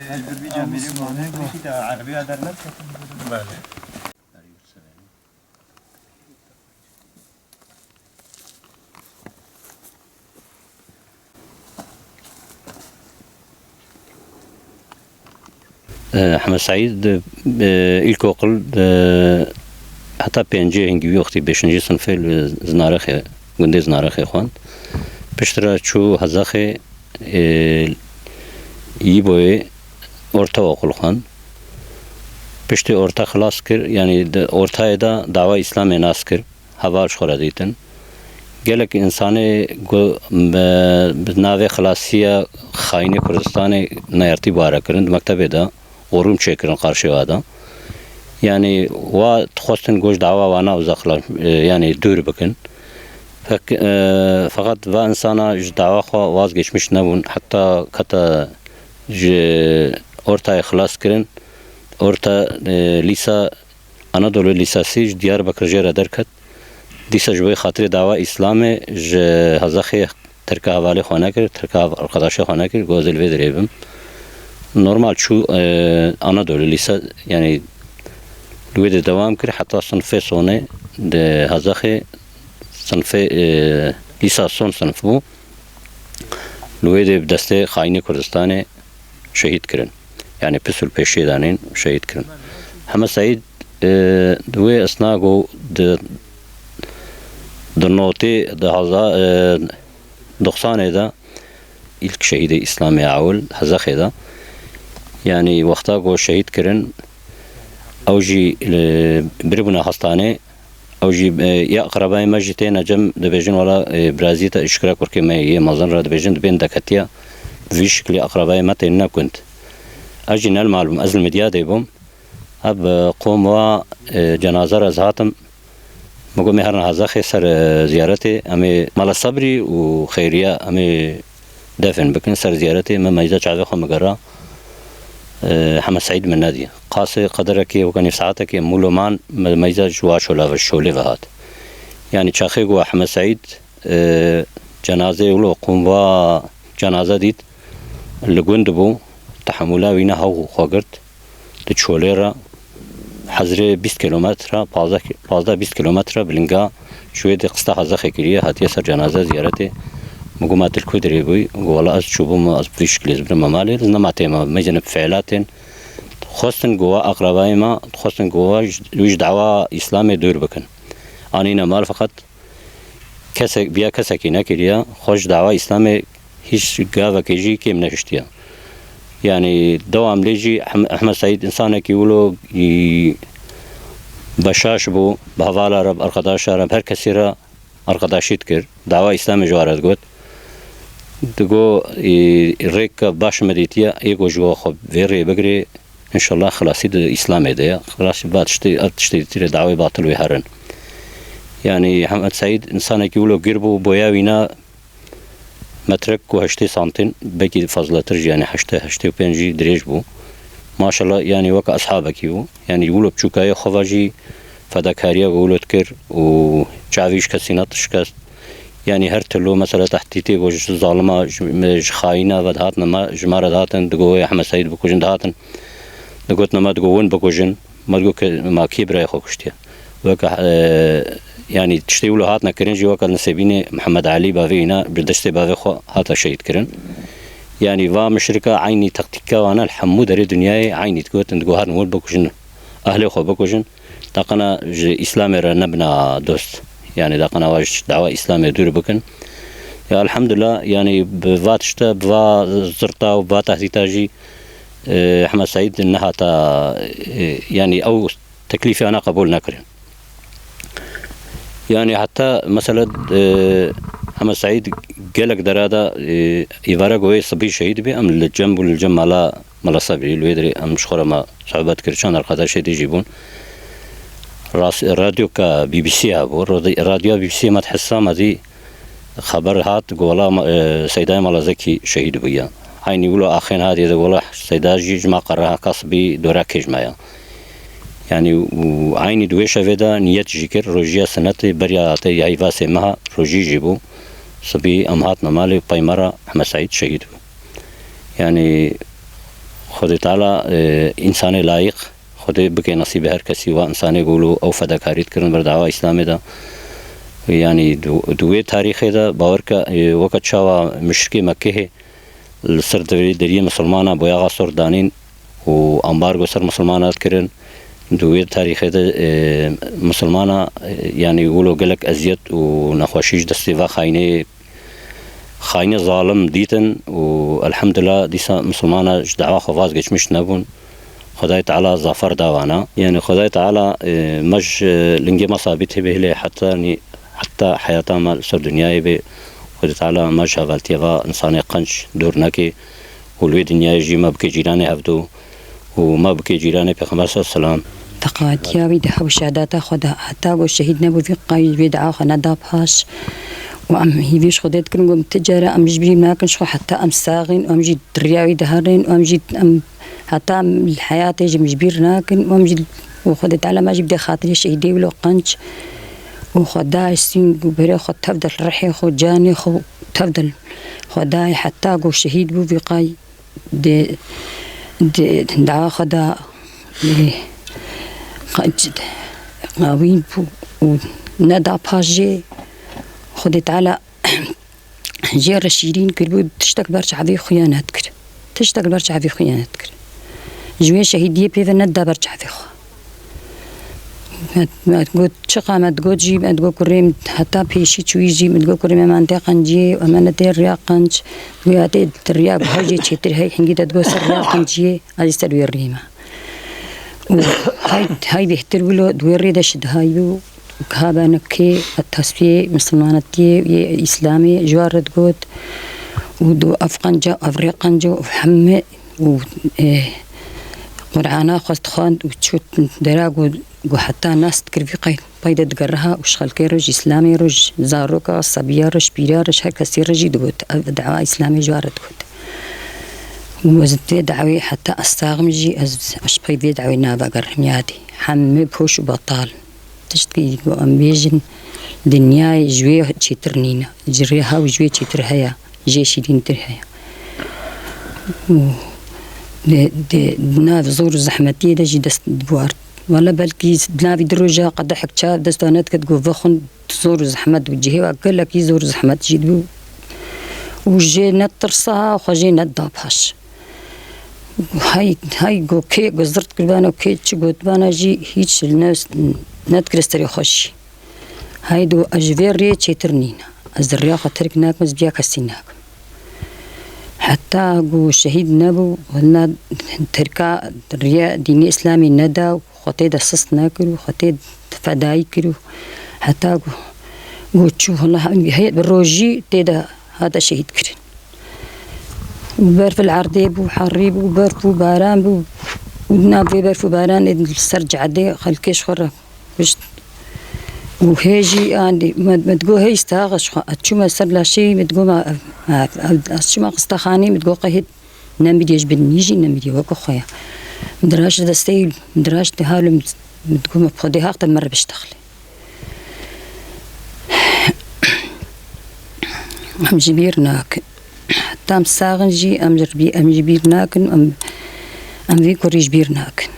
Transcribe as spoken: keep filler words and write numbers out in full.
Mecbur bir cemîrî mane, bir şey de erebiya derler. Belê. Ee, Heme Seîd, e, îlkokul, e, heta pêncê hingî wî wextî beşincî sinfê li Zinarexê, gundê Zinarexê xwend. Piştre çû Hezaxê, e, Yîboyê orta okul xwend. Piştî orta xilas kir, yanî di ortayê de dawa Îslamê nas kir. Heval ji xwe re dîtin. Gelek însanê ku bi, bi navê xilasiya xayînê Kurdistanê neyartî bi wan re kirin, di mektebê de qorûm çêkirin qarşê wan de. Yanî wa dixwestin ku ji dawa wana uzaxla-, e, yanî dûr bikin. Fek-, e, feqet va însana ji dawa xwe wazgeçmiş nebûn, heta kete ji ortayê xilas kirin. Orta, e, lîsa Anadolu Lisesi ji Diyarbekir jê re derket. Dîsa ji bo xatirê dawa Îslamê ji Hezaxê terka hevalê xwe nekir, terka arkadaşê xwe nekir, got, "Ez ê li vê derê bim." Normal çû, e, Anadolu Lise, yanî li wê de dewam kir heta sinfê sonê di Hezaxê sinfê, e, lîsa son sinf bû. Li wê de bi destê xayînê Kurdistanê şehîd kirin. Yanî pisul pêşiyê danîn şehîd kirin. Heme Seîd, e, di wê esna ku di, di notê di heza-, e, doxsanê de îlk şehîdê Îslamê ewil Hezexê de. Yanî wexta ku şehîd kirin, ew jî, e, biribûne hastanê. Ew jî, e, ya aqrebayê me jî têne cem, dibêjin, wela, e, birazî te şikira kurkê me yê mezin re dibêjin, dibên deketiya. Bi vî şiklî aqrebayê me tên ne gund. Ez jî ne li mal bûm, ez li Midyadê bûm. Ev, e, qom wa, e, cenaze re ez hatim. Min got, "Em ê herin Hezexê ser, e, ziyaretê, em ê Mala Sebrî û Xeyriya, em ê defin bikin ser ziyaretê." Me meyza çavê xwe min gera, e, Heme Seîd min nedî. Qasê qederekê weke nîv saetekê mûlo man, me meyza ji wa şola ve, şolê ve hat. Yanî çaxê ku Heme Seîd, e, cenazê wilo qûm va cenaze dît, li gund bû, tehemûla wî ne, hew xwe girt. Di çolê re hezrê bîst kilometre, pazdeh ki-, pazdeh bîst kilometre bi linga ji wê de qista Hezexê kiriye, hatiye ser cenaze ziyaretê. Min got, "Ma tu li ku derê bûyî?" Got, "Wela ez çûbûm, ez bi vî şiklî ez birime malê, ez nema têma, mecene bi fiilatên." Xwestin ku wa aqrebayê me, xwestin ku wa ji, wî ji dawa Îslamê dûr bikin. Anîne mal, feqet kesek, biya kesekî nekiriye, xwe ji dawa Îslamê hîç gavekê jî kêm nehiştiye. Yanî dewam lê jî Ehm-, Ehmed Seîd însanekî wilo, î, beşaş bû, bi hevala re, bi arkadaşa re, bi her kesî re arkadaşî dikir. Dawa Îslamê ji wan re digot. Digo, î, rêk baş me dîtiye, ê ku ji we xwe vê rê bigirê, înşallah xilasî di Îslamê de ye. Xilasî ba tiştê, ev tiştê dîtî rê dawê batil wê herin. Yanî Ehmed Seîd însanekî wilo gir bû, boya wî ne metrek ku heştê santin, belkî fazlatir jî, yanî heştê, heştê û pênc jî dirêj bû. Maşallah, yanî weke eshabekî bû. Yanî wilo biçûkayê xwe ve jî fedakariya wilo dikir û çavî ji kesî ne dişikest. Yanî her tilo mesela tehdîtê ku ji zalima, ji, ji xayîna ve dihatin, me, ji me re dihatin, digo wê Ehmed Seîd bikujin, dihatin. Digotin me, digo win bikujin. Me digo ke ma kî birayê xwe kuştiye. Weke, e, yanî tiştê wilo hatine kirin jî weke Nisêbînê Mihemed Elî bavê îna bi destê bavê xwe hate şehîd kirin. Yanî va muşrika eynî taktîka wan e, li hemû derê dinyayê eynî digotin, digo herin win bikujin, ehlê xwe bikujin. Daqina ji Îslamê re nebina dost. Yanî daqina wa ji dawa Îslamê dûr bikin. Ya elhamdulillah, yanî bi va tişte, bi va zirta û bi va tehdîta jî, e, Ehmed Seîd nehata, e, yanî ew teklîfê ana qebûl nekirin. Yanî heta mesela, e, Ehmed Seîd gelek dera de, e, îvare ku wê sibî şehîd bê, em li cem bûn, li cem mala, mala Sebrî, li wê derê em ji xwe re me sohbet kir, çend arkadaşê dî jî bûn. Ras-, radyoka B B C hebû, radi-, radyoya B B C me dihisa me dî xeber hat, ku wela ma-, e, Seydayê Mala Zekî şehîd bûye. Eynî wilo axên hatiye de, wela Seyda jî ji me qere ha, ka sibî dora kêj me ya. Yanî û eynî di wê şevê de niyet jî kir, rojiya sinetê beriya hate ya hîvasê meha rojî jî bû. Sibî em hatine malê û pey me re Ehmed Seîd şehîd bû. Yanî Xwedê Teala, e, însanê layîq, Xwedê bike nesîbê her kesî wa însanê ku wilo ew fedakarî dikirin ber dawa Îslamê de. Yanî di, di wê tarîxê de bawer ke, e, weke çawa muşrikê Mekkehê li ser derî-, deriyê misilmana boyaxa sor danîn û ambargo ser misilmana dikirin. Di wê tarîxê de, e, misilmana, e, yanî wilo gelek eziyet û nexweşî ji destê va xayînê, xayînê zalim dîtin û elhamdulillah dîsa misilmana ji dawa xwe vazgeçmiş nebûn. Xwedayê Teala zafer da wana. Yanî Xwedayê Teala, e, me ji lingê me sabît hebe hilê heta nî-, heta heyata me li ser dinyayê bê. Xwedê Teala me ji hevaltiya va însanê qenc dûr neke û li wê dinyayê jî me bike cîranê hevdû û me bike cîranê Pêxember sallallahu aleyhi ve sellem. Teqatiya wî di hew şehadata xwe de heta ku şehîd nebû vî qayî wê dua xwe neda paş. Û em hîvî ji Xwedê dikirin ku em ti care em ji bîr nakin ji xwe heta em sax in û em jî di riya wî diherin û em jî em heta em li heyatê jî em ji bîr nakin û em jî û Xwedê Teala me jî bide xatirê şehîdê wilo qenc û Xwedayê sîn û berê xwe tev de rihê xwe, canê xwe tev de Xwedayê heta ku şehîd bû vî qayî di, di, dua xwe da, e, qa-, qawî bû û neda paş jê Xwedê Teala jê re şîrîn kiribû, tiştek ber çavê xwe ya nedikir. Tiştek ber çavê xwe ya nedikir. Ji wê şehîdiyê pê ve neda ber çavê xwe. Me, me got, çiqa me digot jî, me digot kurê min heta pêşî çûyî jî, me digot kurê me, me tê qenciyê, em ne tê riya qenc. Wê hatê riya hewcê çêtir hey, hingî de digot ser riya qenciyê, ez jî ser wê riyê me. Û hay, hay bêhtir wilo di wê rê de şidihayî û giha beno kê, tasfiyê misilmanetiyê, yê Îslamê ji wan re digot. Û di ev qenca, ev rê qenca û hemî û, e, Qur'ana xwe dixwend û çû dera ku, ku heta nas dikir vî qey, pey de digeriha û ji xelkê re, ji Îslamê re, ji zaroka, sebiya re, ji pîra re, ji her kesî re jî digot. Ev dawa Îslamê ji wan re digot. Û ez vê dawê heta ez saxim jî ez, ez pey vê dawê navegerim yadê. Hemî boş û betal in. Tiştkî ku em bêjin, dinyayê ji wê çêtir nîne. Ji rê hew ji wê çêtir heye. Jê şîrîntir heye. Û di, di, di nav zor û zehmetiyê de jî dest biwart. Wele belkî di navî du roja qedehek çav dest wan nediket ku vexwin zor û zehmet û cihê wa gelekî zor û zehmet jî dibû. Û jê netirsa xwe jê neda paş. Hay, hay go kê go zirt kiribana, kê çi gotibana jî hîç ne, nedikire serê xwe jî. Hay do ez ji vê rê çêtir nîne. Ez rêya xwe terk nakim, ez biya kesî nakim. Heta ku şehîd nebû, wela terka rêya dînê Îslamê neda û xwe tê de sist nekir û xwe tê fedayî kir û heta ku, ku çû, wela heye bi rojî tê de hate şehîd kirin. Û berf li erdê bû, herî bû, berf û baran bû. Û di nav vê berf û baranê li ser cadê xelkê ji xwe re kuşt. Û hê jî andî, me, me digo hey staxa ji xwe. Ez çûme ser laşê wî, me digo ma, ev, ev, ev, ez çûme xistexanê, me digo qey hê nemîrê ji bin nî jî nemîrê weke xwe ye. Min diraş li destê wî, min diraş di hal, min digo me bi Xwedê haq te min re biştexlê. Em ji bîr nakin. Heta em sax in jî em ji bî-, em ji bîr nakin, em, em vî kurî ji bîr nakin.